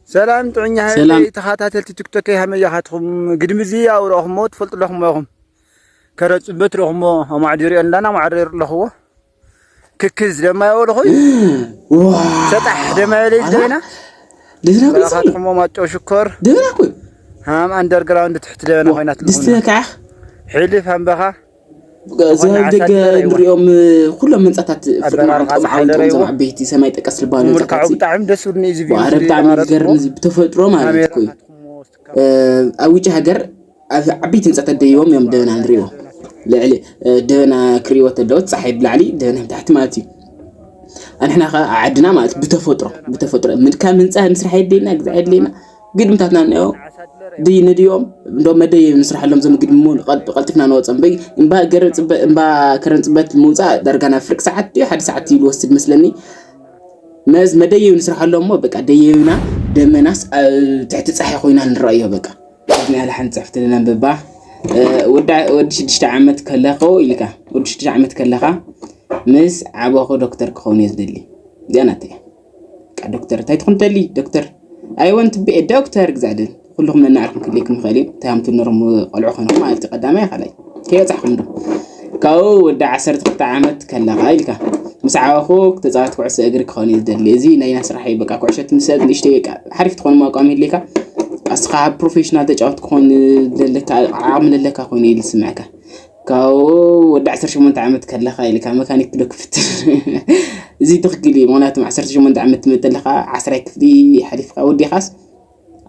ሰላም ጥዑኛ ሰላም። ሃይለይ ተኸታተልቲ ቲክቶከይ ሃመይ ኢኻትኹም? ግድሚ እዚ ኣውረኹሞ ትፈልጡ ኣለኹም ኢኹም። ከረ ጽበት ረኹሞ ኣማዕዲሩ እንዳና ማዕረሩ ኣለኹዎ። ክክዝ ደማ ይወሉ ኾይ። ዋ። ሰጣሕ ደማ ይለይ ደና። ደና ኾይ። ኢኻትኹሞ ማጮ ሽኮር። ደና ኾይ። ሃም ኣንደርግራውንድ ትሕቲ ደና ዋ፣ ኮይና ድስቲ ትልኹም። ካሕ። ሕልፍ ኣንበኻ። እዚ ኣብ ደገ ንሪኦም ኩሎም ህንፃታት ፍርቂ ኣደራርባ ማዕንጣ ማዕንጦም ሓደረ እዞም ይዎ። ዓበይቲ ሰማይ ጠቀስ ዝበሃሉ ምልክዑ ህንፃታት ብጣዕሚ ደስ ዝብልኒ እዩ እዚ ቪድዮ ዋረ እዚ ብጣዕሚ ማለት ዝገርም እዎ። እዚ ብተፈጥሮ ማለት ካሜራ እኮ እዩ። ካትኩም ወስካ እ፣ ኣብ ውጭ ሃገር ኣብ ዓበይቲ ህንፃታት ደይቦም እዮም ደበና ንሪእዎ። ልዕሊ እ፣ ደበና ክሪእዎ ተለዎ ፀሓይ ብላዕሊ ደበና ብታሕቲ ማለት እዩ። ኣንሕና ኸ ዓድና ማለት ብተፈጥሮ ብተፈጥሮ ምን ካብ ህንፃ ምስራሕ የድልየና ግዛዕ የድልየና ግድምታትና እኒኦ ድይ ንድዮም እንዶ መደይ ንስራሕሎም ዞም ግድም ቀልጥፍና ንወፀም በይ እምባ ገረ ፅበ እምባ ከረን ፅበት ምውፃእ ዳርጋ ናብ ፍርቂ ሰዓት ድዩ ሓደ ሰዓት እዩ ዝወስድ መስለኒ። መዝ መደየብ ንስራሕሎም እሞ በቃ ደየብና ደመናስ ኣብ ትሕቲ ፀሓይ ኮይና ንረእዮ በቃ። ናይ ሓንቲ ፅሕፍቲ ነንብባ። ወዲ ሽዱሽተ ዓመት ከለኸ ኢልካ ወዲ ሽዱሽተ ዓመት ከለኻ ምስ ዓበኹ ዶክተር ክኸውን እየ ዝደሊ። እዚኣ ናተይ እያ። በቃ ዶክተር እንታይ ትኹን ትደሊ ዶክተር? I want to be a doctor ግዛዕደን ኩልኹም ነናዕርኩም ክልይኩም ይኽእል እዩ። እንታይ ሃምቱ ነሮም ቆልዑ ኮይኖም ማለት እዩ። ቀዳማይ ካልኣይ ከይበጻሕኩም ዶ ካብኡ ወዲ ዓሰርተ ክልተ ዓመት ከለኻ ኢልካ ምስ ዓበኹ ተጻዋት ኩዕሶ እግሪ ክኸውን እየ ዝደሊ። እዚ ናይና ስራሕ እዩ። በቃ ኩዕሾ ትምሰል ንእሽተይ በቃ ሓሪፍ ትኾን ኣቋም ይህልየካ። ኣስኻ ፕሮፌሽናል ተጫወት ክኾን ዘለካ ዓቕሚ ዘለካ ኮይኑ እዩ ዝስምዐካ። ካብኡ ወዲ ዓሰርተ ሸሞንተ ዓመት ከለኻ ኢልካ መካኒክ ዶ ክፍትን? እዚ ትኽክል እዩ። ምኽንያቱም ዓሰርተ ሸሞንተ ዓመት ትመጥ ኣለኻ ዓስራይ ክፍሊ ሓሊፍካ ወዲኻስ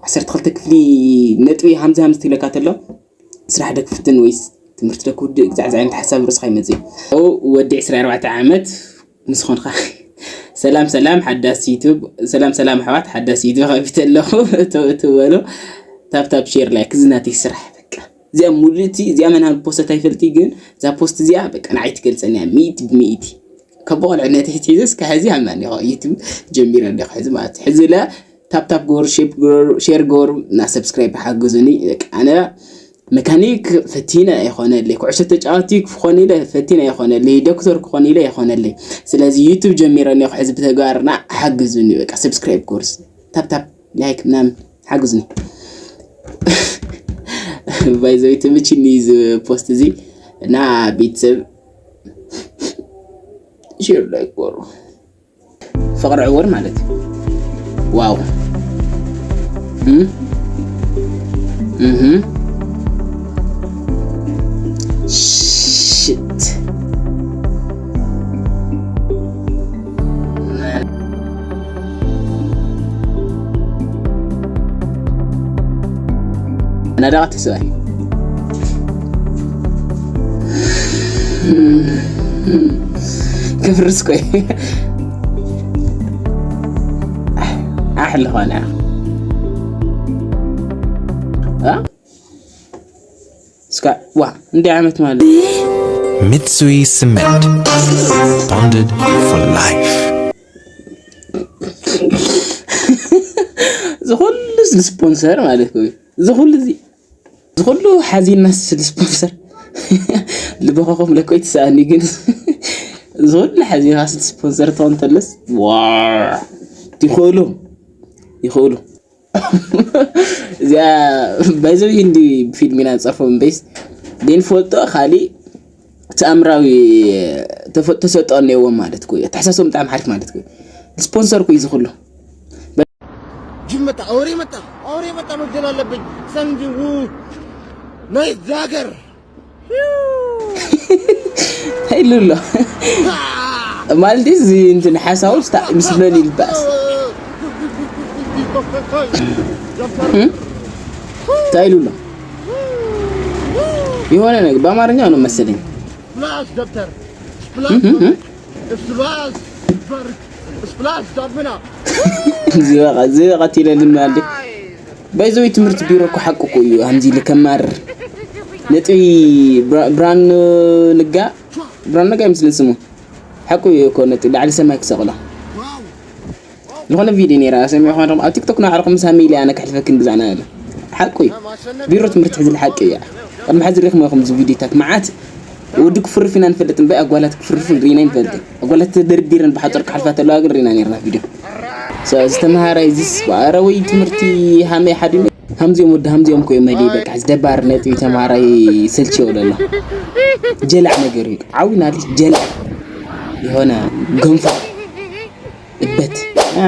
ዓሰርተ ክልተ ክፍሊ ነጥቢ ሃምዚ ሃምዚ ትብለካ ተሎ ስራሕ ዶ ክፍትን ወይስ ትምህርቲ ዶ ክውድእ ግዛዕ ዝዓይነት ሓሳብ ርስኻ ይመጽእ። ወዲ ዕስራን ኣርባዕተን ዓመት ምስ ኾንካ ሰላም ሰላም ሓዳስ ዩቱብ ሰላም ሰላም ኣሕዋት ሓዳስ ዩቱብ ከፊተ ኣለኹ። እተው እተው በሉ ታፕታፕ ሼር ላይክ እዚ ናተይ ስራሕ በቃ። እዚኣ ሙሉእቲ እዚኣ መን ሃም ፖስት ኣይፈልጥ እዩ፣ ግን እዛ ፖስት እዚኣ በቃ ንዓይ ትገልጸኒ እያ ሚእቲ ብሚእቲ። ካብ ቆልዕነተይ ሒዘ እስከ ሕዚ ሃማኒ ዩቱብ ጀሚረ ኣለኹ ሕዚ ማለት እዩ። ሕዚ ለ ታፕታፕ ጎር ሼር ጎር እና ሰብስክራይብ ሓግዙኒ። በቃ ኣነ መካኒክ ፈቲነ ኣይኾነለይ፣ ኩዕሾ ተጫዋቲ ክኾን ኢለ ፈቲነ ኣይኾነለይ፣ ዶክተር ክኾን ኢለ ኣይኾነለይ። ስለዚ ዩቱብ ጀሚረ እኒኦ ሕዚ ብተግባርና ሓግዙኒ። በቃ ሰብስክራይብ ጎርስ ታፕታፕ ላይክ ምናምን ሓግዙኒ። ባይዘዊ ትምችኒ እዚ ፖስት እዚ እና ቤተሰብ ሼር ላይክ ጎሩ ፍቕሪ ዕውር ማለት እዩ። ዋው እም፣ እም፣ ሽት ናዳቓ ተሰባይ ክፍርስ ኮይ ኣሕ ልኾነ እ እስካ ዋ እንዲ ዓመት ማለት Mitsui Cement. Bonded for life. ዝኹሉ ስፖንሰር ማለት እዩ። ዝኹሉ እዚ ዝኹሉ ሓዚና ስል ስፖንሰር ልበኸኹም ለኮይ ትሰኣኒ ግን ዝኹሉ ሓዚና ስል ስፖንሰር ትኾን ተለስ ዋ ይኽእሉ ይኽእሉ። እዚኣ ባይዘው እንዲ ፊልም ኢና ንፀርፎ እምበይስ ደን ፈልጦ ካሊእ ተኣምራዊ ተፈ- ተሰጥኦ እኒአዎም ማለት እኮ እዩ። ኣተሓሳስቦም ብጣዕሚ ሓሪፍ ማለት እኮ እዩ። ስፖንሰር እኮ እዩ ዝኽሉ። ጅብ መጣ፣ አውሬ መጣ፣ አውሬ መጣ፣ መግደል አለብኝ። ሰንጅ ው ናይ ዛገር እንታይ ኢሉ ኣሎ ማለት እዚ እንትን ሓሳቡ ስታ ምስ መን ይልባስ እንታይ ኢሉ ኣሎ የሆነ ነገር በአማርኛ ነው መሰለኝ ስፕላሽ ደብተር ስፕላሽ እህ እህ ስፕላሽ ስፕላሽ ዳመና ዝበቃ ዝበቃ ትለኒ ማለቴ ባይዘዊ ትምህርቲ ቢሮ እኮ ሓቁ እኮ እዩ። ሃምዚ ኢሉ ከማርር ነጥቢ ብራ- ብርሃኑ ንጋ ብርሃኑ ነጋ ይመስልን ስሙ ሓቁ እዩ እኮ ነጥቢ ላዕሊ ሰማይ ክሰቕሎ ዝኾነ ቪድዮ ነይራ ሰሚዕኹም ኣለኹም ኣብ ቲክቶክ ናዕርኹም ምስ ሃመይ ኢለ ኣነ ከሕልፈክን ግዛዕና ያለ ሓቁ እዩ። ቢሮ ትምህርቲ ሕዚ ሓቂ እያ። ቅድሚ ሕዚ ሪኹም ኢኹም እዚ ቪድዮታት መዓት ወዲ ክፍርፍ ኢና ንፈልጥ እምበይ ኣጓላት ክፍርፉ ሪና ይንፈልጥ ኣጓላት ተደርዲረን ብሓፀር ክሓልፋ ተለዋ ግን ሪና ነርና ቪድዮ እዚ ተምሃራይ እዚስ ኣረ ወይ ትምህርቲ ሃመይ ሓዲመ። ሃምዚኦም ወዲ ሃምዚኦም ኮ መዲ በቃ እዚ ደባር ነጥቢ ተምሃራይ ስልችዮ ዘሎ። ጀላዕ ነገር እዩ። ዓዊና ልጅ ጀላዕ የሆነ ገንፎ እበት።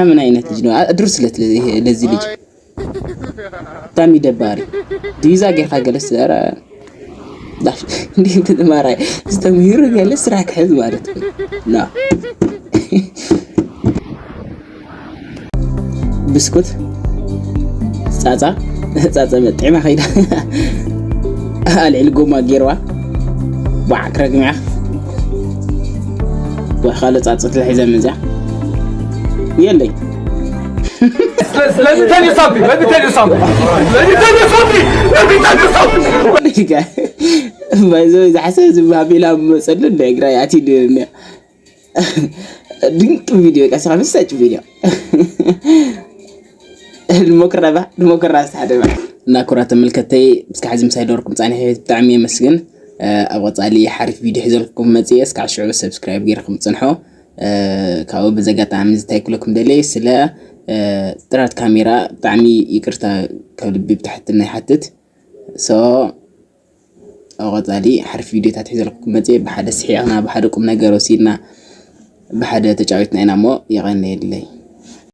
ምን አይነት ልጅ ነው? አድርሱለት ለዚህ ልጅ። ብጣዕሚ ደባሪ። ዲቪዛ ጌርካ ገለስ ኧረ ዳሽ እንዲህ ትማራይ ዝተምሂሩ ገለ ስራሕ ክሕዝ ማለት እዩ። ና ብስኩት ጻጻ ጻጻ መጥዕማ ከይዳ ኣልዕል ጎማ ጌርዋ ባዕ ክረግምያ ወይ ካልእ ጻጽ ትልሒዘ መዚያ የለይ። Let me tell you something. Let me tell you something. Let me tell you something. Let me tell you something. ባይዘ ዝሓሰብ ዝባቢላ መፀሉ እንደ እግራ ያቲ ድንያ ድንቅ ቪዲዮ ቃ ስራ መሳጭ ቪዲዮ ንሞክረባ ንሞክራ ስሓደባ እና ኩራ ተመልከተይ እስካብ ሕዚ ምሳይ ዶርኩም ፃኒሐ ብጣዕሚ የመስግን። ኣብ ቀፃሊ ሓሪፍ ቪዲዮ ሒዘልኩም መፅየ እስካብ ሽዑ ሰብስክራይብ ገይርኩም ፅንሖ። ካብኡ በዚ ኣጋጣሚ እንታይ ክብለኩም ደልየ ስለ ጥራት ካሜራ ብጣዕሚ ይቅርታ ካብ ልቢ ብትሕትና ይሓትት። So ኣብ ቀፃሊ ሓሪፍ ቪዲዮታት ሒዘልኩም መፅየ ብሓደ ስሒቕና ብሓደ ቁም ነገር ወሲድና ብሓደ ተጫዊትና ኢና እሞ የቐንየለይ።